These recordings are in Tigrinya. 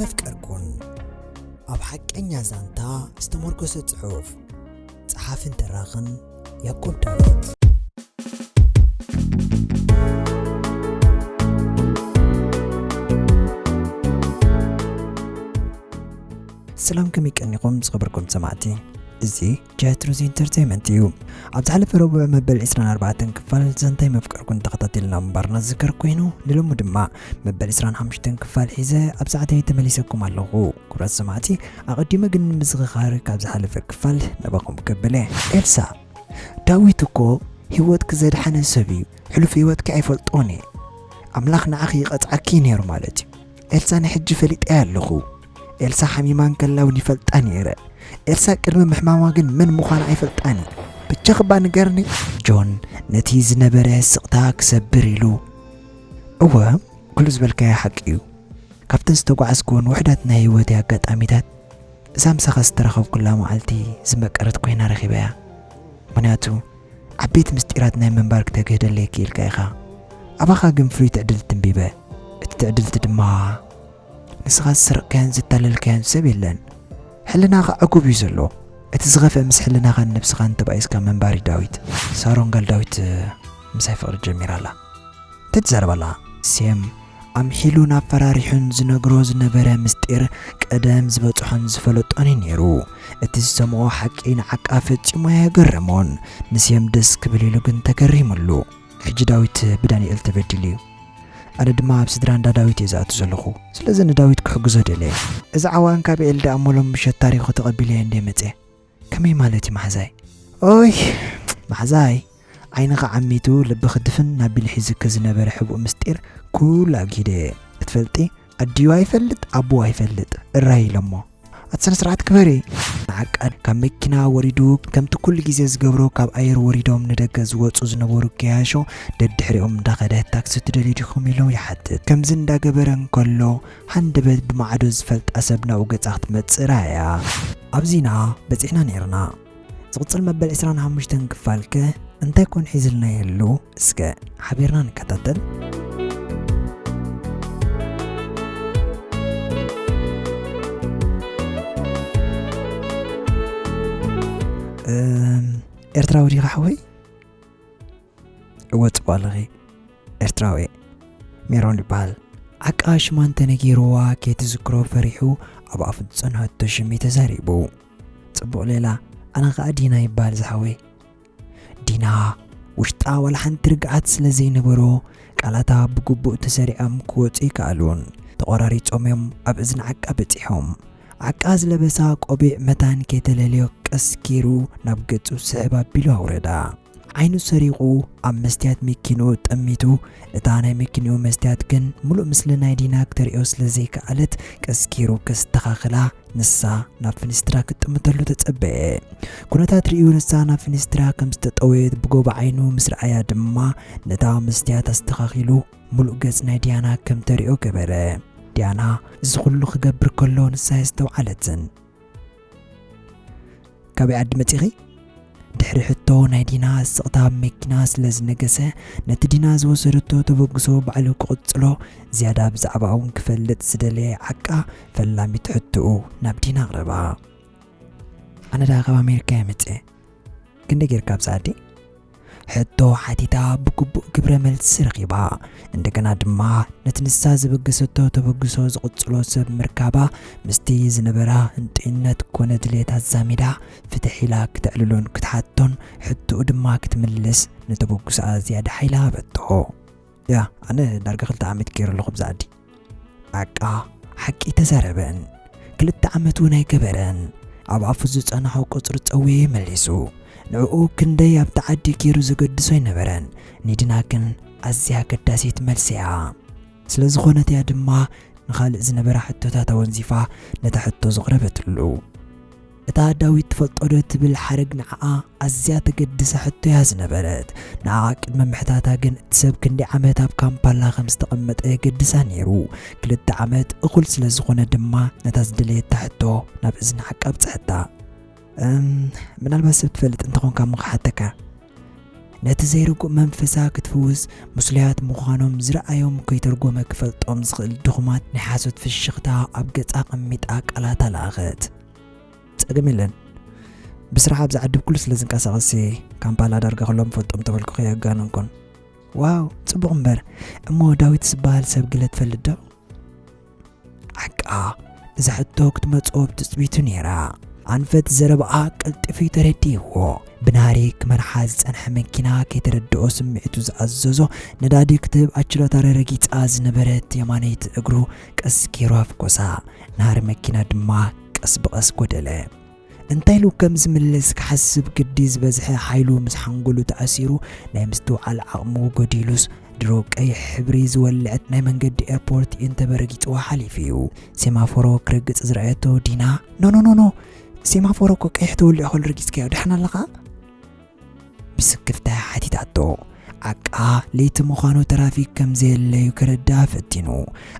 ኣፍቀርኩን። ኣብ ሓቀኛ ዛንታ ዝተመርኮሰ ጽሑፍ። ጸሓፍን ተራኽን ያዕቆብ ዳዊት። ሰላም፣ ከመይ ቀኒኹም ዝኸበርኩም ሰማዕቲ? እዚ ጃትሩዝ ኢንተርቴይመንት እዩ። ኣብ ዝሓለፈ ረቡዕ መበል ዕስራን ኣርባዕተን ክፋል ዛንታይ መፍቀርኩን ተኸታቲልና ምንባርና ዝዝከር ኮይኑ፣ ንሎሚ ድማ መበል ዕስራን ሓሙሽተን ክፋል ሒዘ ኣብ ሰዓተይ ተመሊሰኩም ኣለኹ። ክቡራት ሰማዕቲ፣ ኣቐዲመ ግን ንምዝኽኻር ካብ ዝሓለፈ ክፋል ናባኹም ከብለ። ኤልሳ፣ ዳዊት እኮ ህይወትኪ ዘድሓነ ሰብ እዩ። ሕሉፍ ህይወትኪ ኣይፈልጦን እየ። ኣምላኽ ንዓኺ ይቐጽዓኪ ነይሩ ማለት እዩ። ኤልሳ ንሕጂ ፈሊጠያ ኣለኹ። ኤልሳ ሓሚማ እንከላ እውን ይፈልጣ ነይረ። ኤልሳ ቅድሚ ምሕማማ ግን መን ምዃና ኣይፈልጣን እየ። ብቻ ክባ ንገርኒ። ጆን ነቲ ዝነበረ ስቕታ ክሰብር ኢሉ፣ እወ፣ ኩሉ ዝበልካዮ ሓቂ እዩ። ካብተን ዝተጓዓዝኩወን ውሑዳት ናይ ህይወተይ ኣጋጣሚታት፣ እዛ ምሳኻ ዝተራኸብኩላ መዓልቲ ዝመቀረት ኮይና ረኺበያ። ምኽንያቱ፣ ዓበይቲ ምስጢራት ናይ ምንባር ክተግህደለይ ክኢልካ ኢኻ። ኣባኻ ግን ፍሉይ ትዕድልቲ እንቢበ። እቲ ትዕድልቲ ድማ፣ ንስኻ ዝሰረቕካዮን ዘታለልካዮን ሰብ የለን። ሕልናኻ ዕጉብ እዩ ዘሎ። እቲ ዝኸፍአ ምስ ሕልናኻን ነብስኻን ተባኢስካ ምንባር እዩ ዳዊት። ሳሮን ጋል ዳዊት ምሳይ ፍቕሪ ጀሚራ ኣላ። እንታይ ትዛረብ ኣላ? ሴም ኣምሒሉን ኣፈራሪሑን ዝነግሮ ዝነበረ ምስጢር ቀደም ዝበጽሖን ዝፈለጦን እዩ ነይሩ። እቲ ዝሰምዖ ሓቂ ንዓቃ ፈጺሙ ኣየገረሞን። ንሴም ደስ ክብል ኢሉ ግን ተገሪሙሉ። ሕጂ ዳዊት ብዳንኤል ተበዲሉ እዩ። ኣነ ድማ ኣብ ስድራ እንዳ ዳዊት እየ ዝኣቱ ዘለኹ። ስለዚ ንዳዊት ክሕግዞ ደልየ። እዚ ዓዋን ካብ ኤልዳ እሞ ሎም ምሸት ታሪኹ ተቐቢለዮ እንደ መጽየ። ከመይ ማለት እዩ መሓዛይ? ኦይ፣ መሓዛይ፣ ዓይንኻ ዓሚቱ ልብኺ ድፍን ኣቢሉ ሒዙኪ ዝነበረ ሕቡእ ምስጢር ኩሉ ኣግሂደዮ እየ። እትፈልጢ፣ ኣዲኡ ኣይፈልጥ፣ ኣቦኡ ኣይፈልጥ፣ እራይ ኢሎሞ። ኣቲ ስነ ስርዓት ክበሪ። ንዓቃ ካብ መኪና ወሪዱ፣ ከምቲ ኩሉ ግዜ ዝገብሮ ካብ ኣየር ወሪዶም ንደገ ዝወጹ ዝነበሩ ገያሾ ደድሕሪኦም እንዳኸደ፣ ታክሲ ትደልዩ ዲኹም ኢሉ ይሓትት። ከምዚ እንዳገበረ እንከሎ፣ ሃንደበት ብማዕዶ ዝፈልጣ ሰብ ናብኡ ገጻ ክትመጽእ ረኣያ። ኣብዚና በጺሕና ነይርና። ዝቕጽል መበል ዕስራን ሓሙሽተን ክፋልከ እንታይ ኮን ሒዝልና ይህሉ? እስከ ሓቢርና ንከታተል። እም፣ ኤርትራዊ ዲኻ ሓወይ? እወ፣ ጽቡቕ ኣለኺ። ኤርትራዊ እየ። ሜሮን ይበሃል። ዓቃ ሽማ እንተነጊርዋ ከይትዝክሮ ፈሪሑ ኣብ ኣፉ ዝጸንሐቶ ሽም እዩ ተዛሪቡ። ጽቡቕ ሌላ፣ ኣነ ኸኣ ዲና ይበሃል ዝሓወይ። ዲና፣ ውሽጣ ዋላ ሓንቲ ርግኣት ስለ ዘይነበሮ፣ ቃላታ ብግቡእ ተሰሪዖም ክወጹ ኣይከኣሉን። ተቖራሪጾም እዮም ኣብ እዝኒ ዓቃ በጺሖም። ዓቃ ዝለበሳ ቆቢዕ መታን ከይተለልዮ ቀስ ገይሩ ናብ ገጹ ስሕብ ኣቢሉ ኣውረዳ። ዓይኑ ሰሪቑ ኣብ መስትያት መኪንኡ ጠሚቱ፣ እታ ናይ መኪንኡ መስትያት ግን ምሉእ ምስሊ ናይ ዲና ክተርእዮ ስለ ዘይከኣለት፣ ቀስ ገይሩ ከስተኻኽላ ንሳ ናብ ፍኒስትራ ክትጥምተሉ ተጸበየ። ኩነታት ርእዩ ንሳ ናብ ፍኒስትራ ከም ዝተጠወየት ብጎቦ ዓይኑ ምስ ረኣያ ድማ፣ ነታ መስትያት ኣስተኻኺሉ ምሉእ ገጽ ናይ ዲያና ከም ተርእዮ ገበረ። ዲያና እዚ ኩሉ ክገብር ከሎ ንሳ ኣየስተውዓለትን። "ካበይ ዓዲ መጺኺ?" ድሕሪ ሕቶ ናይ ዲና ስቕታ ኣብ መኪና ስለ ዝነገሰ፣ ነቲ ዲና ዝወሰደቶ ተበግሶ ባዕሉ ክቕጽሎ፣ ዝያዳ ብዛዕባኣ እውን ክፈልጥ ዝደለየ ዓቃ፣ ፈላሚት ሕቶኡ ናብ ዲና ኣቕረባ። "ኣነ ደኣ ካብ ኣሜሪካ እየ መጽየ። ክንደይ ጌርካ ኣብዚ ዓዲ?" ሕቶ ሓቲታ ብግቡእ ግብረ መልሲ ረኺባ። እንደገና ድማ ነቲ ንሳ ዝበገሰቶ ተበግሶ ዝቕጽሎ ሰብ ምርካባ ምስቲ ዝነበራ ህንጡይነት ኮነ ድሌት ኣዛሚዳ ፍትሕ ኢላ ክተዕልሎን ክትሓቶን ሕቶኡ ድማ ክትምልስ ንተበግሶኣ ዝያዳ ሓይሊ ሃበቶ። "ያ፣ ኣነ ዳርጋ ክልተ ዓመት ገይረ ኣለኹ ብዛ ዓዲ።" ዓቃ ሓቂ ተዛረበን። ክልተ ዓመት እውን ኣይገበረን። ኣብ ኣፉ ዝጸንሖ ቁጽሪ ጸውየ መሊሱ። ንዕኡ ክንደይ ኣብቲ ዓዲ ገይሩ ዘገድሶ ኣይነበረን። ንዲና ግን ኣዝያ ኣገዳሲት መልሲ እያ። ስለ ዝኾነት እያ ድማ ንኻልእ ዝነበራ ሕቶታት ኣወንዚፋ ነታ ሕቶ ዘቕረበትሉ። እታ ዳዊት ትፈልጦ ዶ ትብል ሓረግ ንዓኣ ኣዝያ ተገድሳ ሕቶ እያ ዝነበረት። ንዓኣ ቅድሚ ምሕታታ ግን፣ እቲ ሰብ ክንደይ ዓመት ኣብ ካምፓላ ከም ዝተቐመጠ የገድሳ ነይሩ። ክልተ ዓመት እኹል ስለ ዝኾነ ድማ፣ ነታ ዝደለየታ ሕቶ ናብ እዝኒ ሓቃ ኣብጽሐታ። "እም፣ ምናልባት ሰብ ትፈልጥ እንተኾንካ እሞ ክሓተካ?" ነቲ ዘይርጉእ መንፈሳ ክትፍውስ፣ ምስሉያት ምዃኖም ዝረኣዮም ከይተርጎመ ክፈልጦም ዝኽእል ድኹማት ናይ ሓሶት ፍሽኽታ ኣብ ገጻ ኣቐሚጣ ቃላታ ለኣኸት። ጸገም የለን። ብስራሕ ኣብዚ ዓዲ ብኩሉ ስለ ዝንቀሳቐስሲ፣ ካምፓላ ዳርጋ ኩሎም ፈልጦም ተበልኩ ከየጋነንኩን። ዋው፣ ጽቡቕ እምበር። እሞ ዳዊት ዝበሃል ሰብ ግለ ትፈልጥ ዶ? ዓቃ፣ እዛ ሕቶ ክትመጽኦ ብትጽቢቱ ነይራ። ኣንፈት ዘረባኣ ቀልጢፉ ተረዲእዎ። ብናህሪ ክመርሓ ዝጸንሐ መኪና ከይተረድኦ ስምዒቱ ዝኣዘዞ ነዳዲ ክትህብ ኣችሎታረ ረጊጻ ዝነበረት የማነይቲ እግሩ ቀስ ገይሩ ኣፍኮሳ። ናህሪ መኪና ድማ ቀስ ብቐስ ጎደለ። እንታይ ኢሉ ከም ዝምልስ ክሓስብ ግዲ ዝበዝሐ ሓይሉ ምስ ሓንጎሉ ተኣሲሩ፣ ናይ ምስትውዓል ዓቕሙ ጎዲሉስ፣ ድሮ ቀይሕ ሕብሪ ዝወልዐት ናይ መንገዲ ኤርፖርት ኢንተበ ረጊጽዋ ሓሊፉ እዩ። ሴማፎሮ ክረግጽ ዝረኣየቶ ዲና፣ "ኖ፣ ኖ፣ ኖ፣ ኖ፣ ሴማፎሮ እኮ ቀይሕ ተወሊዑ ከሎ ረጊጽካዮ፣ ደሓን ኣለኻ?" ብስክፍታ ሓቲታቶ። ዓቃ ለይቲ ምዃኑ ትራፊክ ከም ዘየለዩ ክርዳእ ፈቲኑ።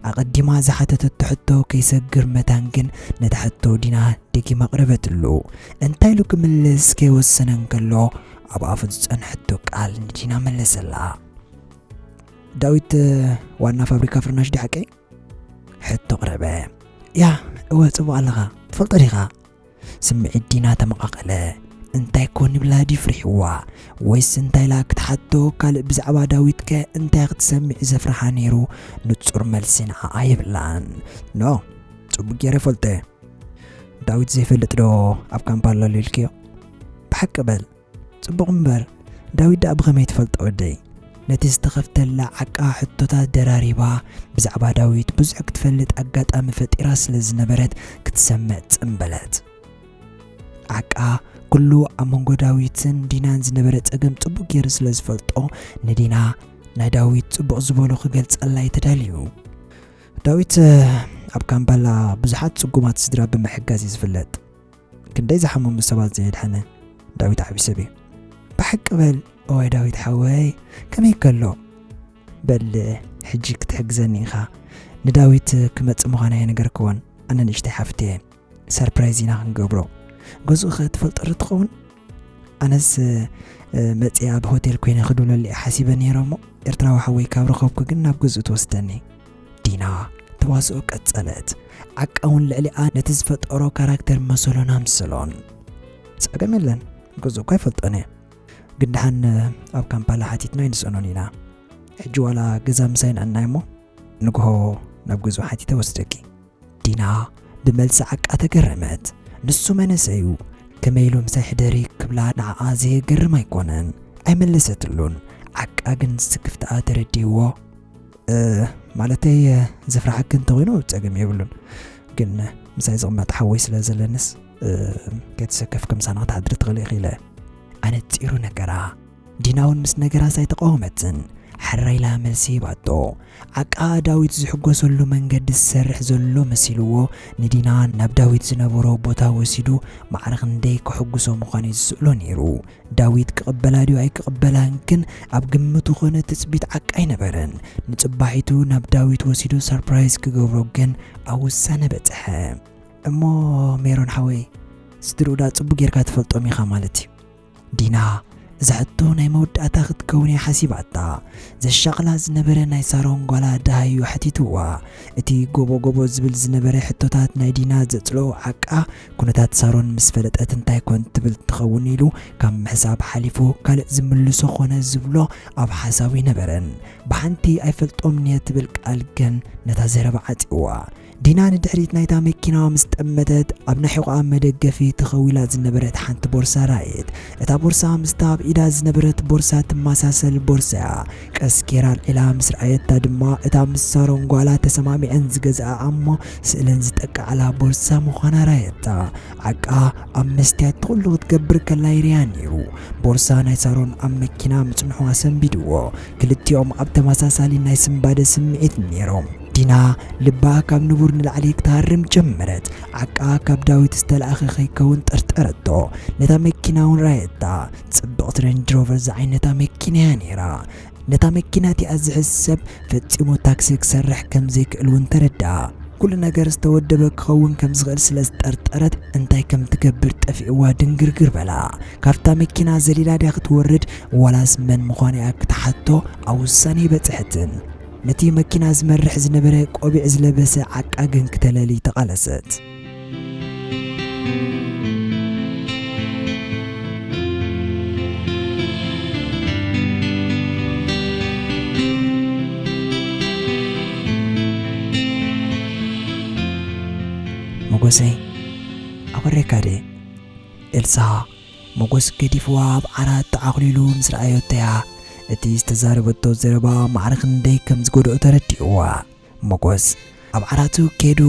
ኣቐዲማ ዝሓተተቶ ሕቶ ከይሰግር መታን ግን ነታ ሕቶ ዲና ደጊማ ኣቕረበትሉ። እንታይ ኢሉ ክምልስ ከይወሰነ እንከሎ፣ ኣብ ኣፉ ዝጸንሐቶ ቃል ንዲና መለሰላ። "ዳዊት ዋና ፋብሪካ ፍርናሽ ድዩ ሓቀይ?" ሕቶ ኣቕረበ። "ያ፣ እወ፣ ጽቡቕ ኣለኻ። ትፈልጦ ዲኻ?" ስምዒት ዲና ተመቓቐለ። እንታይ ኮን ይብላ ድዩ ፍሪሕዋ? ወይስ እንታይ ኢላ ክትሓቶ ካልእ ብዛዕባ ዳዊትከ እንታይ ክትሰምዕ ዘፍርሓ ነይሩ? ንጹር መልሲ ንዓኣ የብላን። "ኖ፣ ጽቡቕ ገይረ እፈልጦ እየ። ዳዊት ዘይፈልጥ ዶ ኣብ ካምፓላ ኣሎ ኢልክዮ? ብሓቂ በል፣ ጽቡቕ እምበር፣ ዳዊት ደኣ ብኸመይ ትፈልጦ ወደይ?" ነቲ ዝተኸፍተላ ዓቃ ሕቶታት ደራሪባ፣ ብዛዕባ ዳዊት ብዙሕ ክትፈልጥ ኣጋጣሚ ፈጢራ ስለ ዝነበረት ክትሰምዕ ጽምበለት። ዓቃ ኩሉ ኣብ መንጎ ዳዊትን ዲናን ዝነበረ ጸገም ጽቡቕ ገይሩ ስለ ዝፈልጦ፣ ንዲና ናይ ዳዊት ጽቡቕ ዝበሎ ክገልጸላ እዩ ተዳልዩ። "ዳዊት፣ ኣብ ካምፓላ ብዙሓት ጽጉማት ስድራ ብምሕጋዝ እዩ ዝፍለጥ። ክንደይ ዝሓመሙ ሰባት ዘየድሓነ ዳዊት ዓቢ ሰብ እዩ። ብሓቂ በል፣ እዋይ ዳዊት ሓወይ፣ ከመይ ከሎ? በል፣ ሕጂ ክትሕግዘኒ ኢኻ። ንዳዊት ክመጽእ ምዃና ኣይነገርክዎን። ኣነ ንእሽተይ ሓፍቲ እየ። ሰርፕራይዝ ኢና ክንገብሮ። ገዝኡ ኸ ትፈልጦ ዶ ትኸውን? ኣነስ፣ እ፣ መጺአ ኣብ ሆቴል ኮይነ ክድውለሉ እየ ሓሲበ ነይረ እሞ፣ ኤርትራዊ ሓወይ ካብ ረኸብኩ ግን ናብ ገዝኡ ትወስደኒ." ዲና ተዋስኦ ቀጸለት። ዓቃ እውን ልዕሊኣ ነቲ ዝፈጠሮ ካራክተር መሰሎን ኣምሰሎን። "ጸገም የለን፣ ገዝኡ እኳ ኣይፈልጦን እየ። ግን ደሓን ኣብ ካምፓላ ሓቲትና ኣይንስእኖን ኢና። ሕጂ ዋላ ገዛ ምሳይ ንዕናይ እሞ፣ ንግሆ ናብ ገዝኡ ሓቲተ ወስደኪ።" ዲና ብመልሲ ዓቃ ተገረመት። ንሱ መንእሰይ እዩ፣ ከመይ ኢሉ ምሳይ ሕደሪ ክብላ ንዓኣ ዘየገርም ኣይኮነን። ኣይመለሰትሉን። ዓቃ ግን ስክፍታኣ ተረዲእዎ። "እ፣ ማለተይ፣ እ፣ ዘፍርሓኪ እንተኾይኑ ጸገም የብሉን። ግን ምሳይ ዝቕመጥ ሓወይ ስለ ዘለንስ፣ እ፣ ከይተሰከፍኪ ምሳና ክትሓድሪ ትኽእሊ ኢኺ" ኢለ ኣነጺሩ ነገራ። ዲና እውን ምስ ነገራስ ኣይተቃወመትን። ሕራይ ኢላ መልሲ ሂባቶ። ዓቃ ዳዊት ዝሕጎሰሉ መንገዲ ዝሰርሕ ዘሎ መሲልዎ፣ ንዲና ናብ ዳዊት ዝነበሮ ቦታ ወሲዱ ማዕረ ክንደይ ከሐጉሶ ምዃኑ እዩ ዝስእሎ ነይሩ። ዳዊት ክቕበላ ድዩ ኣይክቕበላን ግን ኣብ ግምቱ ኾነ ትጽቢት ዓቃ ኣይነበረን። ንጽባሒቱ ናብ ዳዊት ወሲዱ ሰርፕራይዝ ክገብሮ ግን ኣብ ውሳነ በጽሐ። "እሞ ሜሮን ሓወይ፣ ስድርኡ ደኣ ጽቡቕ ጌርካ ትፈልጦም ኢኻ ማለት እዩ?" ዲና እዛ ሕቶ ናይ መወዳእታ ክትከውን እያ ሓሲባታ። ዘሻቕላ ዝነበረ ናይ ሳሮን ጓላ ደሃዩ ሓቲትዋ። እቲ ጎቦ ጎቦ ዝብል ዝነበረ ሕቶታት ናይ ዲና ዘጽልኦ ዓቃ፣ ኩነታት ሳሮን ምስ ፈለጠት እንታይ ኮን ትብል ትኸውን ኢሉ ካብ ምሕሳብ ሓሊፉ ካልእ ዝምልሶ ኮነ ዝብሎ ኣብ ሓሳቡ ኣይነበረን። ብሓንቲ "ኣይፈልጦምን እየ" ትብል ቃል ግን ነታ ዘረባ ዓጽይዋ። ዲና ንድሕሪት ናይታ መኪና ምስ ጠመተት፣ ኣብ ናይ ሕቖኣ መደገፊ ተኸዊላ ዝነበረት ሓንቲ ቦርሳ ረኣየት። እታ ቦርሳ ምስታ ኣብ ኢዳ ዝነበረት ቦርሳ ትመሳሰል ቦርሳ እያ። ቀስ ጌራ ኣልዒላ ምስ ረኣየታ ድማ፣ እታ ምስ ሳሮን ጓላ ተሰማሚዐን ዝገዝኣኣ እሞ ስእለን ዝጠቅዓላ ቦርሳ ምዃና ረኣየታ። ዓቃ ኣብ መስትያት ትቕሉ ክትገብር ከላ ይርእያ ነይሩ። ቦርሳ ናይ ሳሮን ኣብ መኪና ምጽንሑ ኣሰንቢድዎ። ክልቲኦም ኣብ ተመሳሳሊ ናይ ስንባደ ስምዒት ነይሮም። ዲና ልባ ካብ ንቡር ንላዕሊ ክትሃርም ጀመረት። ዓቃ ካብ ዳዊት ዝተላእኸ ከይከውን ጠርጠረቶ። ነታ መኪና እውን ረኣየታ። ጽብቕቲ ሬንጅ ሮቨር ዝዓይነታ መኪና እያ ነይራ። ነታ መኪና እቲኣ ዝሕዝ ሰብ ፈጺሙ ታክሲ ክሰርሕ ከም ዘይክእል እውን ተረድኣ። ኩሉ ነገር ዝተወደበ ክኸውን ከም ዝኽእል ስለ ዝጠርጠረት፣ እንታይ ከም ትገብር ጠፊእዋ ድንግርግር በላ። ካብታ መኪና ዘሊላ ድያ ክትወርድ፣ ዋላስ መን ምዃና እያ ክትሓቶ ኣብ ውሳኔ ኣይበጽሐትን። ነቲ መኪና ዝመርሕ ዝነበረ ቆቢዕ ዝለበሰ ዓቃ ግን ክተለሊ ተቓለሰት። መጎሰይ፣ ኣኾሬካ ድየ? ኤልሳ፣ መጎስ ገዲፍዋ ኣብ ዓራት ተዓኹሊሉ ምስ ረኣዮቶ እያ እቲ ዝተዛረበቶ ዘረባ ማዕረ ክንደይ ከም ዝጎድኦ ተረዲእዋ። መጎስ ኣብ ዓራቱ ከይዱ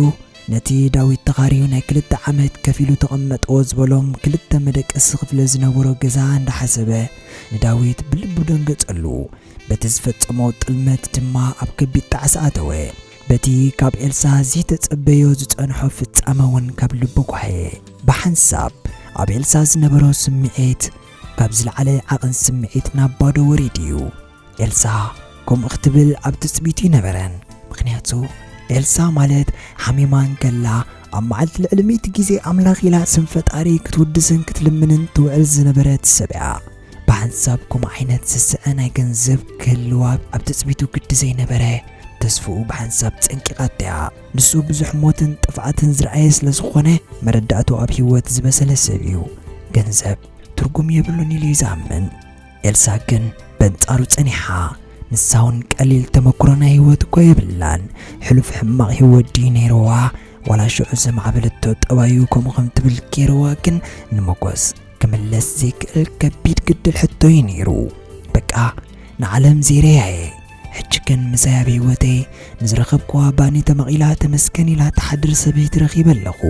ነቲ ዳዊት ተኻርዩ ናይ ክልተ ዓመት ከፊሉ ተቐመጥዎ ዝበሎም ክልተ መደቀሲ ክፍሊ ዝነበሮ ገዛ እንዳሓሰበ ንዳዊት ብልቡ ደንገጸሉ። በቲ ዝፈጸሞ ጥልመት ድማ ኣብ ከቢድ ጣዕሳ ኣተወ። በቲ ካብ ኤልሳ ዘይተጸበዮ ዝጸንሖ ፍጻመ እውን ካብ ልቡ ጓህየ። ብሓንሳብ ኣብ ኤልሳ ዝነበሮ ስምዒት ካብ ዝለዓለ ዓቐን ስምዒት ናብ ባዶ ወሪዱ እዩ። ኤልሳ ከምኡ ክትብል ኣብ ትጽቢቱ ኣይነበረን። ምኽንያቱ ኤልሳ ማለት ሓሚማ እንከላ ኣብ መዓልቲ ልዕሊ ሚእቲ ግዜ ኣምላኽ ኢላ ስም ፈጣሪ ክትውድስን ክትልምንን ትውዕል ዝነበረት ሰብ እያ። ብሓንሳብ ከምኡ ዓይነት ስስዐ ናይ ገንዘብ ክህልዋ ኣብ ትጽቢቱ ግዲ ዘይነበረ ተስፍኡ ብሓንሳብ ጸንቂቓቶ እያ። ንሱ ብዙሕ ሞትን ጥፍኣትን ዝረኣየ ስለ ዝኾነ መረዳእቱ ኣብ ህይወት ዝበሰለ ሰብ እዩ። ገንዘብ ትርጉም የብሉን ኢሉ እዩ ዝኣምን። ኤልሳ ግን በንጻሩ ጸኒሓ። ንሳ እውን ቀሊል ተመክሮ ናይ ህይወት እኮ የብላን። ሕሉፍ ሕማቕ ህይወት ድዩ ነይርዋ? ዋላ ሽዑ ዘማዕበለቶ ጠባዩ ከምኡ ከም ትብል ገይርዋ ግን ንመጎስ ክምለስ ዘይክእል ከቢድ ግድል ሕቶ እዩ ነይሩ። በቃ ንዓለም ዘይረያ እየ። ሕጂ ግን ምሳይ ኣብ ህይወተይ ንዝረኸብክዋ ባኒ ተመቒላ ተመስገን ኢላ ትሓድር ሰበይቲ ረኺበ ኣለኹ።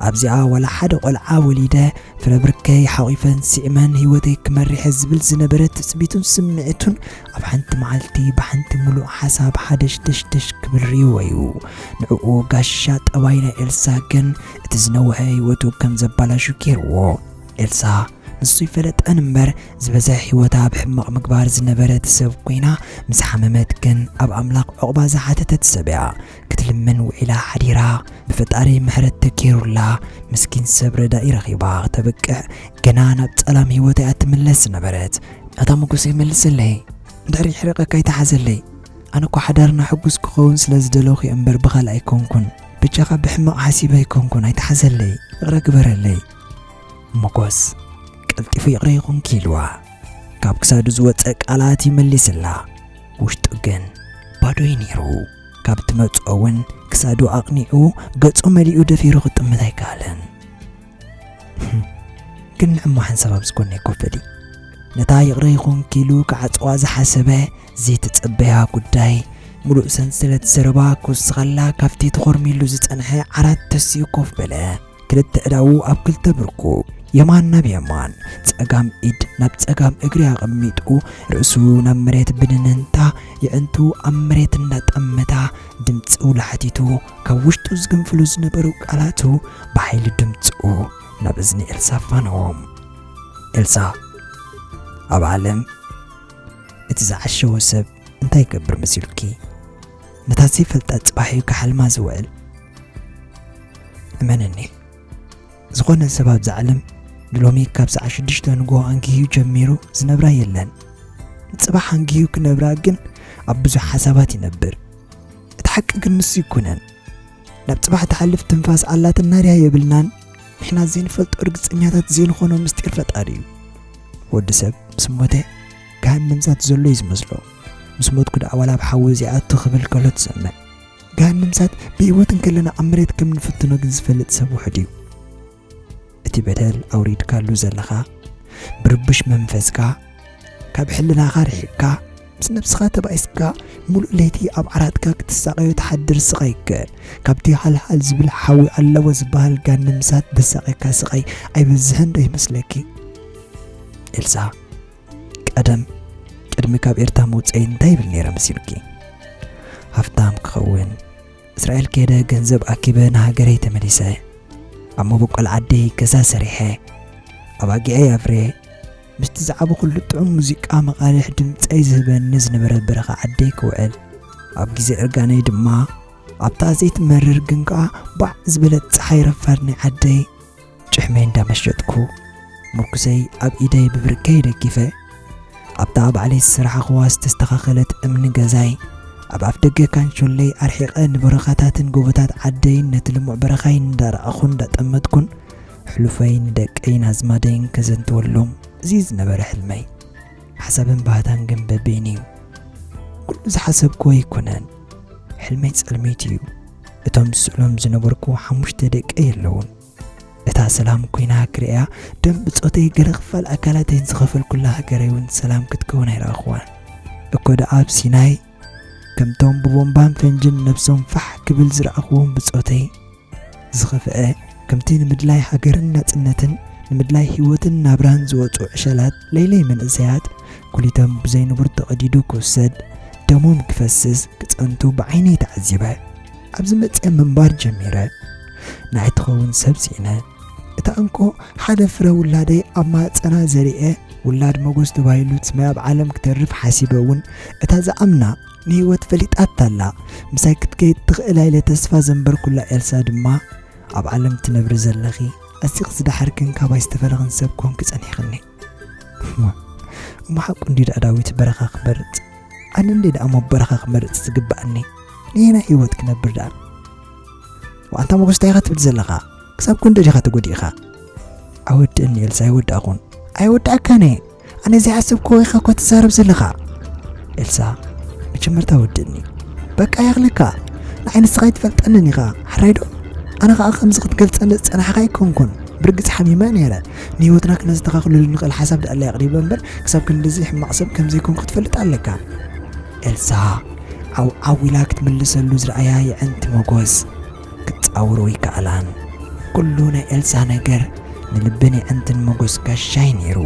ኣብዚኣ ዋላ ሓደ ቆልዓ ወሊደ ፍረ ብርከይ ሓቒፈን ስዒመን ህይወተይ ክመርሐ ዝብል ዝነበረ ትጽቢቱን ስምዒቱን ኣብ ሓንቲ መዓልቲ ብሓንቲ ምሉእ ሓሳብ ሓደሽደሽደሽ ክብል ርእይዎ እዩ። ንዕኡ ጋሻ ጠባይ ናይ ኤልሳ ግን እቲ ዝነውሐ ህይወቱ ከም ዘባላሹ ገይርዎ። ኤልሳ ንሱ ይፈለጠን እምበር ዝበዝሐ ህይወታ ኣብ ሕማቕ ምግባር ዝነበረት ሰብ ኮይና ምስ ሓመመት ግን ኣብ ኣምላኽ ዑቕባ ዝሓተተት ሰብ እያ። ክትልምን ውዒላ ሓዲራ ብፈጣሪ ምሕረት ተገይሩላ ምስኪን ሰብ ረዳኢ ረኺባ ክተብቅዕ ገና ናብ ጸላም ህይወታ እያ ትምለስ ዝነበረት። ኣታ መጎሰይ መልሰለይ፣ እንድሕር ይሕረቐካ ኣይትሓዘለይ። ኣነ እኮ ሓዳርና ሕጉስ ክኸውን ስለ ዝደለኹ እየ እምበር ብኻልእ ኣይኮንኩን። በጃኻ ብሕማቕ ሓሲበ ኣይኮንኩን፣ ኣይትሓዘለይ፣ ይቕረ ግበረለይ። መጎስ ቀልጢፉ ይቕረ ይኹንኪ ኢልዋ። ካብ ክሳዱ ዝወጸ ቃላት ይመሊስላ። ውሽጡ ግን ባዶ እዩ ነይሩ። ካብ ትመጽኦ እውን ክሳዱ ኣቕኒዑ ገጹ መሊኡ ደፊሩ ክጥምት ኣይከኣለን። ግን ንዕማ ሓንሳብ ኣብዚ ጎነይ ኮፍ በሊ። ነታ ይቕረ ይኹንኪ ኢሉ ክዓጽዋ ዝሓሰበ ዘይተጸበያ ጉዳይ፣ ምሉእ ሰንሰለት ዘረባ ክውስኸላ ካብቲ ተኾርሚሉ ዝጸንሐ ዓራት ተሲኡ ኮፍ በለ። ክልተ ኣእዳዉ ኣብ ክልተ ብርኩ፣ የማን ናብ የማን፣ ጸጋም ኢድ ናብ ጸጋም እግሪ ኣቐሚጡ፣ ርእሱ ናብ መሬት ብንንንታ፣ የዕንቱ ኣብ መሬት እንዳጠመታ፣ ድምጺ ውላሕቲቱ ካብ ውሽጡ ዝግንፍሉ ዝነበሩ ቃላቱ ብሓይሊ ድምጽኡ ናብ እዝኒ ኤልሳ ኣፋነዎም። ኤልሳ፣ ኣብ ዓለም እቲ ዝዓሸወ ሰብ እንታይ ይገብር መሲሉኪ? ነታ ዘይፈልጣ ጽባሕ እዩ ክሓልማ ዝውዕል። እመነኒ፣ ዝኾነ ሰብ ኣብዛ ዓለም ንሎሚ ካብ ሰዓት ሽዱሽተ ንግሆ ኣንጊሁ ጀሚሩ ዝነብራ የለን። ንጽባሕ ኣንጊሁ ክነብራ ግን ኣብ ብዙሕ ሓሳባት ይነብር። እቲ ሓቂ ግን ንሱ ይኩነን። ናብ ጽባሕ ትሓልፍ ትንፋስ ኣላትና ድያ የብልናን? ንሕና ዘይንፈልጦ ርግጸኛታት ዘይንኾኖ ምስጢር ፈጣሪ እዩ። ወዲ ሰብ ምስ ሞተ ገሃነም እሳት ዘሎ እዩ ዝመስሎ። ምስ ሞትኩ ደኣ ዋላ ኣብ ሓዊ ዘይኣቱ ክብል ከሎ ትሰምዕ። ገሃነም እሳት ብህይወት እንከለና ኣብ መሬት ከም ንፍትኖ ግን ዝፈልጥ ሰብ ውሑድ እዩ። እቲ በደል ኣውሪድካሉ ዘለኻ ብርቡሽ መንፈስካ ካብ ሕልናኻ ርሒቕካ ምስ ነብስኻ ተባኢስካ ምሉእ ለይቲ ኣብ ዓራትካ ክትሳቐዮ ትሓድር ስቓይ ከ ካብቲ ሃልሃል ዝብል ሓዊ ኣለዎ ዝበሃል ገሃነም እሳት ዘሳቕየካ ስቓይ ኣይበዝሕን ዶ ይመስለኪ? ኤልሳ፣ ቀደም ቅድሚ ካብ ኤርትራ ምውፀይ እንታይ ይብል ነይረ መሲሉኪ? ሃፍታም ክኸውን እስራኤል ከይደ ገንዘብ ኣኪበ ንሃገረይ ተመሊሰ። ኣብ መበቆል ዓደይ ገዛ ሰሪሐ፣ ኣባጊዐይ ኣፍርየ፣ ምስቲ ዝዓበኹሉ ጥዑም ሙዚቃ መቓልሕ ድምጸይ ዝህበኒ ዝነበረ በረኻ ዓደይ ክውዕል፣ ኣብ ግዜ እርጋነይ ድማ ኣብታ ዘይትመርር ግን ከኣ ባዕ ዝበለት ጸሓይ ረፋድ ናይ ዓደይ ጭሕመይ እንዳመሸጥኩ፣ ምርኩሰይ ኣብ ኢደይ ብብርከይ ደጊፈ፣ ኣብታ ባዕለይ ዝሰራሕኽዋ ዝተስተኻኸለት እምኒ ገዛይ፣ ኣብ ኣፍደገ ካንሾለይ ኣርሒቐ ንበረኻታትን ጎቦታት ዓደይን ነቲ ልሙዕ በረኻይን እንዳረኣኹን እንዳጠመትኩን፣ ሕሉፈይ ንደቀይን ኣዝማደይን ከዘንትወሎም እዚ ዝነበረ ሕልመይ። ሓሳብን ባህታን ግን በበይኑ እዩ። ኩሉ ዝሓሰብክዎ ኣይኮነን። ሕልመይ ጸልመይቲ እዩ። እቶም ዝስእሎም ዝነበርኩ ሓሙሽተ ደቀይ የለውን። እታ ሰላም ኮይና ክርእያ ደም ብጾተይ ገለ ክፋል ኣካላተይን ዝኸፈልኩላ ሃገረይ እውን ሰላም ክትከውን ኣይረኣኽዋን። እኮ ደኣ ኣብ ሲናይ ከምቶም ብቦምባን ፈንጅን ነብሶም ፋሕ ክብል ዝረኣኽዎም ብጾተይ ዝኸፍአ፣ ከምቲ ንምድላይ ሃገርን ናጽነትን ንምድላይ ህይወትን ናብራን ዝወጹ ዕሸላት ለይለይ መንእሰያት ኩሊቶም ብዘይ ንቡር ተቐዲዱ ክውሰድ፣ ደሞም ክፈስስ ክጸንቱ ብዓይነይ ተዓዚበ። ኣብዚ መጽየ ምንባር ጀሚረ። ንዓይ ትኸውን ሰብ ስኢነ። እታ እንኮ ሓደ ፍረ ውላደይ ኣብ ማህጸና ዘሪኤ ውላድ መጎስ ተባሂሉ ስመይ ኣብ ዓለም ክተርፍ ሓሲበ እውን እታ ዝኣምና ንህይወት ፈሊጣታ ኣላ። ምሳይ ክትከይድ ትኽእላ ኢለ ተስፋ ዘንበርኩላ ኤልሳ ድማ ኣብ ዓለም ትነብሪ ዘለኺ ኣስቲኽ ዝደሓርክን ካባይ ዝተፈለኽን ሰብ ኮንኪ ጸኒሕኽኒ። እሞ ሓቁ እንዲ ደኣ ዳዊት በረኻ ክመርጽ? ኣነ እንዲ ደኣ እሞ በረኻ ክመርጽ ዝግብኣኒ? ነየናይ ህይወት ክነብር ደኣ? ዋንታ መጎስ እንታይ ኢኻ ትብል ዘለኻ? ክሳብ ክንዶ ዲኻ ተጎዲእኻ? ኣወድእኒ ኤልሳ ኣይወዳእኹን። ኣይወዳእካን እየ። ኣነ ዘይሓሰብክዎ ኢኻ እኮ ትዛረብ ዘለኻ። ኤልሳ መጀመርታ ወድእኒ። በቃ ይኽልካ። ንዓይ ንስኻ ኣይትፈልጠንን ኢኻ። ሕራይ ዶ? ኣነ ኸኣ ከምዚ ክትገልጸኒ ዝጸናሕኻ ኣይኮንኩን። ብርግጽ ሓሚመ ነይረ። ንህይወትና ክነስተኻኽለሉ ንኽእል ሓሳብ ደኣ ኣላ የቕሪበ እምበር ክሳብ ክንድዚ ሕማቕ ሰብ ከም ዘይኮንኩ ክትፈልጥ ኣለካ። ኤልሳ ዓው ዓው ኢላ ክትምልሰሉ ዝረኣያ የዕንቲ መጎስ ክጻወሮ ኣይከኣላን። ኩሉ ናይ ኤልሳ ነገር ንልብን የዕንትን መጎስ ጋሻይ ነይሩ።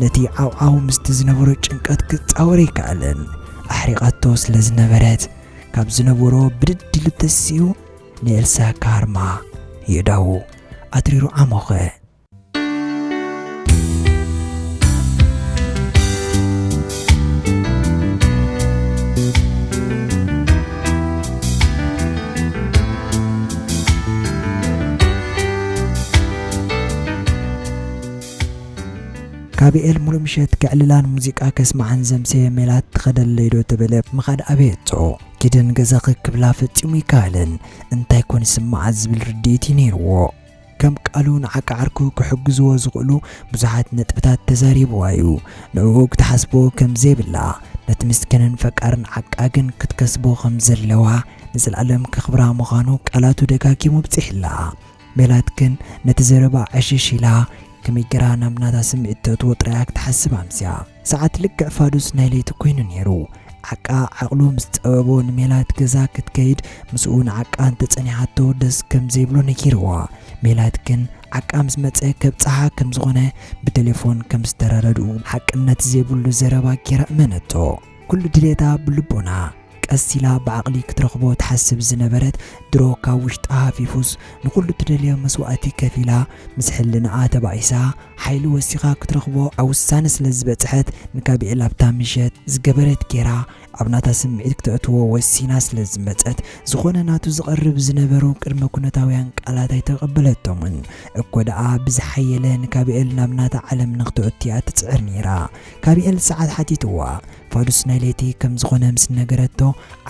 ነቲ ዓው ዓው ምስቲ ዝነበሮ ጭንቀት ክጻወር ኣይከኣለን። ኣሕሪቓቶ ስለ ዝነበረት ካብ ዝነበሮ ብድድ ኢሉ ተሲኡ ንኤልሳ ካርማ የእዳዉ ኣትሪሩ ዓሞኸ። ካቢኤል ሙሉ ምሸት ከዕልላን ሙዚቃ ከስምዓን ዘምሰየ ሜላት ትኸደለይ ዶ ተበለ ምኻድ ኣበየቶ። ኪድን ገዛኺ ክብላ ፈጺሙ ይከኣልን እንታይ ኮን ይስምዓ ዝብል ርድኢት እዩ ነይርዎ። ከም ቃሉ ንዓቃ ዓርኩ ክሕግዝዎ ዝኽእሉ ብዙሓት ነጥብታት ተዛሪብዋ እዩ። ንዕኡ ክትሓስቦ ከም ዘይብላ፣ ነቲ ምስኪንን ፈቃርን ዓቃ ግን ክትከስቦ ከም ዘለዋ፣ ንዘለኣለም ከኽብራ ምዃኑ ቃላቱ ደጋጊሙ ኣብጺሕላ። ሜላት ግን ነቲ ዘረባ ዕሽሽ ኢላ፣ ከመይ ገይራ ናብ ናታ ስምዒት ተእትዎ ጥራይ ክትሓስብ ኣምስያ። ሰዓት ልክዕ ፋዱስ ናይ ለይቲ ኮይኑ ነይሩ። ዓቃ ዓቕሉ ምስ ጸበቦ ንሜላት ገዛ ክትከይድ ምስኡ ንዓቃ እንተጸኒሓቶ ደስ ከም ዘይብሎ ነጊርዋ። ሜላት ግን ዓቃ ምስ መጸ ከብጽሓ ከም ዝኾነ ብቴሌፎን ከም ዝተረዳድኡ ሓቅነት ዘይብሉ ዘረባ ጌራ እመነቶ። ኩሉ ድሌታ ብልቦና ቀስ ኢላ ብዓቕሊ ክትረኽቦ ትሓስብ ዝነበረት ድሮ ካብ ውሽጣ ሃፊፉስ ንኹሉ ትደልዮ መስዋእቲ ከፊላ ምስ ሕልናኣ ተባኢሳ ሓይሊ ወሲኻ ክትረኽቦ ኣብ ውሳነ ስለ ዝበጽሐት ንካቢኤል ኣብታ ምሸት ዝገበረት ጌራ ኣብ ናታ ስምዒት ክተእትዎ ወሲና ስለ ዝመጸት ዝኾነ ናቱ ዝቐርብ ዝነበሩ ቅድመ ኩነታውያን ቃላት ኣይተቐበለቶምን። እኮ ደኣ ብዝሓየለ ንካቢኤል ናብ ናታ ዓለም ንክተእትያ ትጽዕር ነይራ። ካቢኤል ሰዓት ሓቲትዋ። ፋዱስ ናይ ለይቲ ከም ዝኾነ ምስ ነገረቶ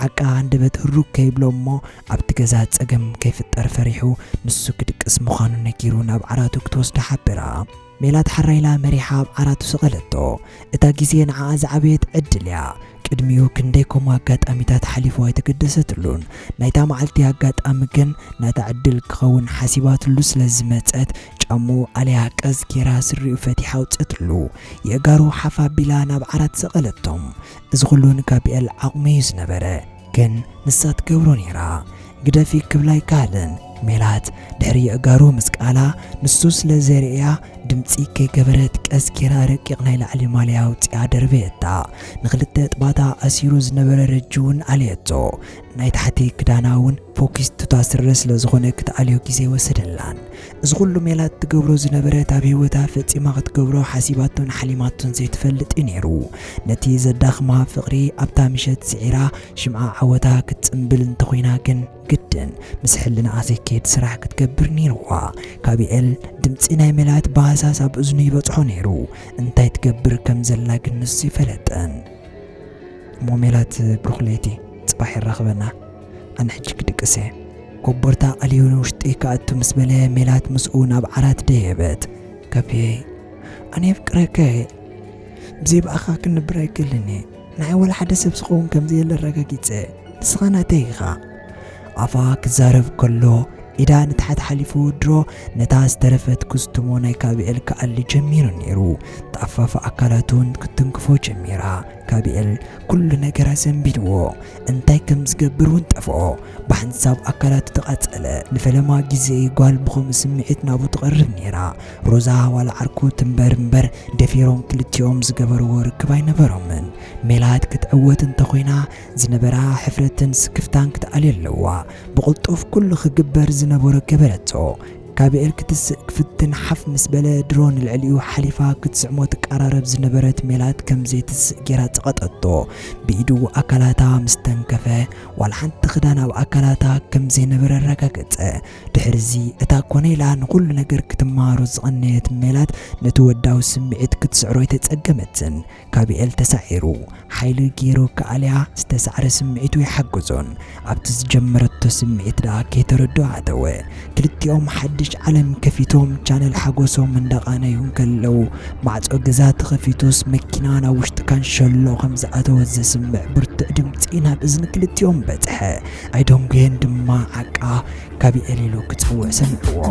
ዓቃ ኣንደበት ህሩግ ከይብሎ እሞ ኣብቲ ገዛ ጸገም ከይፍጠር ፈሪሑ ንሱ ክድቅስ ምዃኑ ነጊሩ ናብ ዓራቱ ክትወስዶ ሓበራ። ሜላት ሓራይላ መሪሓ ኣብ ዓራቱ ሰቐለቶ። እታ ግዜ ንዓኣ ዝዓበየት ዕድል እያ። ቅድሚኡ ክንደይ ከምኡ ኣጋጣሚታት ሓሊፉ ኣይተገደሰትሉን። ናይታ መዓልቲ ኣጋጣሚ ግን ናታ ዕድል ክኸውን ሓሲባትሉ ስለ ዝመጸት ጫምኡ ኣልያ ቀስ ጌራ ስሪኡ ፈቲሓ ኣውጸትሉ። የእጋሩ ሓፍ ኣቢላ ናብ ዓራት ሰቐለቶም። እዚ ኹሉ ንካቢኤል ዓቕሚ እዩ ዝነበረ፣ ግን ንሳ ትገብሮ ነይራ። ግደፊ ክብላ ኣይከኣለን። ሜላት ድሕሪ የእጋሩ ምስ ቃላ ንሱ ስለ ዘርእያ ድምጺ ከይገበረት ቀስ ጌራ ረቂቕ ናይ ላዕሊ ማልያ ኣውጺኣ ደርበየታ። ንኽልተ ጥባታ ኣሲሩ ዝነበረ ረጂ እውን ኣልየቶ። ናይ ታሕቲ ክዳና እውን ፎኪስ ቱታ ስረ ስለ ዝኾነ ክትኣልዮ ግዜ ወሰደላን። እዚ ኩሉ ሜላት ትገብሮ ዝነበረት ኣብ ህይወታ ፈጺማ ክትገብሮ ሓሲባቶን ሓሊማቶን ዘይትፈልጥ እዩ ነይሩ። ነቲ ዘዳኽማ ፍቕሪ ኣብታ ምሸት ስዒራ ሽምዓ ዓወታ ክትጽምብል እንተኾይና ግን ግድን ምስ ሕልናኣ ዘይከይድ ስራሕ ክትገብር ነይርዋ። ካቢኤል ድምጺ ናይ ሜላት ብሃሳስ ኣብ እዝኑ ይበጽሖ ነይሩ። እንታይ ትገብር ከም ዘላ ግን ንሱ ይፈለጠን። እሞ ሜላት ብሩኽ ለይቲ፣ ጽባሕ የራኽበና። ኣነ ሕጂ ክድቅስ እየ። ኮቦርታ ኣልዩ ንውሽጢ ክኣቱ ምስ በለ ሜላት ምስኡ ናብ ዓራት ደየበት። ካፒየይ፣ ኣነ የፍቅረካ እየ። ብዘይ ብኣኻ ክንነብር ኣይክእልን እየ። ንዓይ ዋላ ሓደ ሰብ ዝኸውን ከም ዘየለ ኣረጋጊጸ። ንስኻ ናተይ ኢኻ። ኣፋ ክዛረብ ከሎ ኢዳ ንታሕቲ ሓሊፉ ድሮ ነታ ዝተረፈት ክዝትሞ ናይ ካቢኤል ክኣሊ ጀሚሩ ነይሩ። ተኣፋፊ ኣካላቱ እውን ክትንክፎ ጀሚራ። ካቢኤል ኩሉ ነገር ኣሰንቢድዎ። እንታይ ከም ዝገብር እውን ጠፍኦ። ብሓንሳብ ኣካላቱ ተቓጸለ። ንፈለማ ግዜ ጓል ብኸምኡ ስምዒት ናብኡ ትቐርብ ነይራ። ሮዛ ዋላ ዓርኩ ትንበር እምበር ደፊሮም ክልቲኦም ዝገበርዎ ርክብ ኣይነበሮምን። ሜላት ክትዕወት እንተኾይና ዝነበራ ሕፍረትን ስክፍታን ክትኣልዮ ኣለዋ። ብቕልጡፍ ኩሉ ክግበር ዝነበሮ ገበረቶ። ካቢኤል ክትስእ ክፍትን ሓፍ ምስ በለ ድሮ ንልዕሊኡ ሓሊፋ ክትስዕሞ ትቀራረብ ዝነበረት ሜላት ከም ዘይትስእ ጌራ ጸቐጠቶ። ብኢዱ ኣካላታ ምስ ተንከፈ ዋላ ሓንቲ ክዳን ኣብ ኣካላታ ከም ዘይነበረ ኣረጋገጸ። ድሕርዚ እታ ኮነ ኢላ ንኹሉ ነገር ክትመሃሮ ዝቐነየት ሜላት ነቲ ወዳዊ ስምዒት ክትስዕሮ ኣይተጸገመትን። ካቢኤል ተሳዒሩ ሓይሊ ገይሩ ክኣልያ ዝተሳዕረ ስምዒቱ ይሓግዞን ኣብቲ ዝጀመረቶ ስምዒት ደኣ ከይተረድኦ ኣተወ። ክልቲኦም ሓድሽ ዓለም ከፊቶም ቻነል ሓጎሶም እንዳቓነዩ እንከለዉ ማዕጾ ገዛ ተኸፊቱስ መኪና ናብ ውሽጢ ካንሸሎ ከም ዝኣተወት ዘስምዕ ብርቱዕ ድምጺ ናብ እዝኒ ክልቲኦም በጽሐ። ኣይደንጉየን ድማ ዓቃ ካቢኤል ኢሉ ክጽውዕ ሰምዕዎ።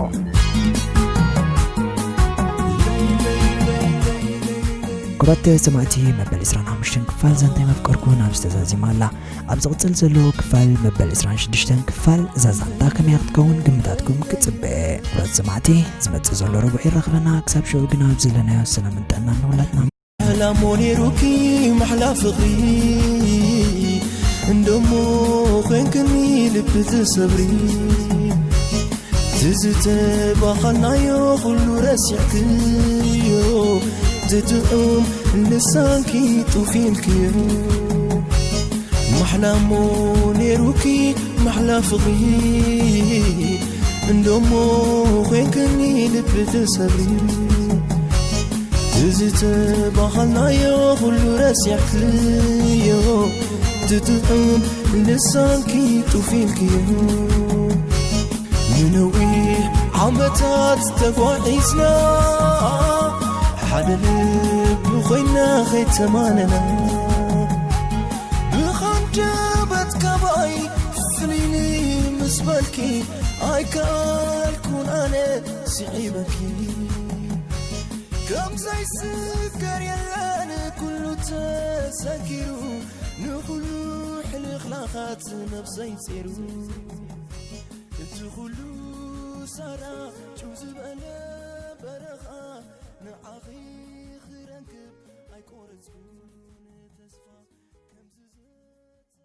ክቡራት ሰማዕቲ፣ መበል ዕስራን ሓሙሽተን ክፋል ዛንታ የማፍቀርኩ ናብ ዝተዛዚማ ኣላ። ኣብ ዝቕጽል ዘሎ ክፋል መበል ዕስራን ሽዱሽተን ክፋል እዛ ዛንታ ከመይ ክትከውን ግምታትኩም ክጽበ። ክቡራት ሰማዕቲ፣ ዝመጽእ ዘሎ ረቡዕ ይራኽበና። ክሳብ ሽዑ ግና ኣብ ዘለናዮ ሰላምን ጥዕናን ንኹላትና። ሕላሞ ነይሩኪ ማሕላ ፍቕሪ፣ እንደሞ ኾንክኒ ልቢ ትሰብሪ። ትዝተባኻልናዮ ኩሉ ረሲዕክዮ፣ ትጥዑም ልሳንኪ ጡፍ ኢልክዮ። ማሕላሞ ነይሩኪ ማሕላ ፍቕሪ፣ እንደሞ ኾንክኒ ልቢ ትሰብሪ። ትዝተባኻልናዮ ኩሉ ረሲዕክዮ፣ ትጥዑም ልሳንኪ ጡፍ ኢልክዮ። ንነዊሕ ዓመታት ተጓዒዝና፣ ሓደ ልቢ ኮይና ከይተማነና፣ ብኻንደበት ካባይ ፍልይኒ ምስ በልኪ፣ ኣይከኣልኩን ኣነ ስዒበኪ። ከም ዘይስገር የለን ኩሉ ተሰጊሩ፣ ንኹሉ ሕልኽላኻት ነብሰይ ጼሩ። እቲ ኩሉ ሳራ ጭው ዝበለ በረኻ፣ ንዓኺ ክረክብ ኣይቆረጽኩ።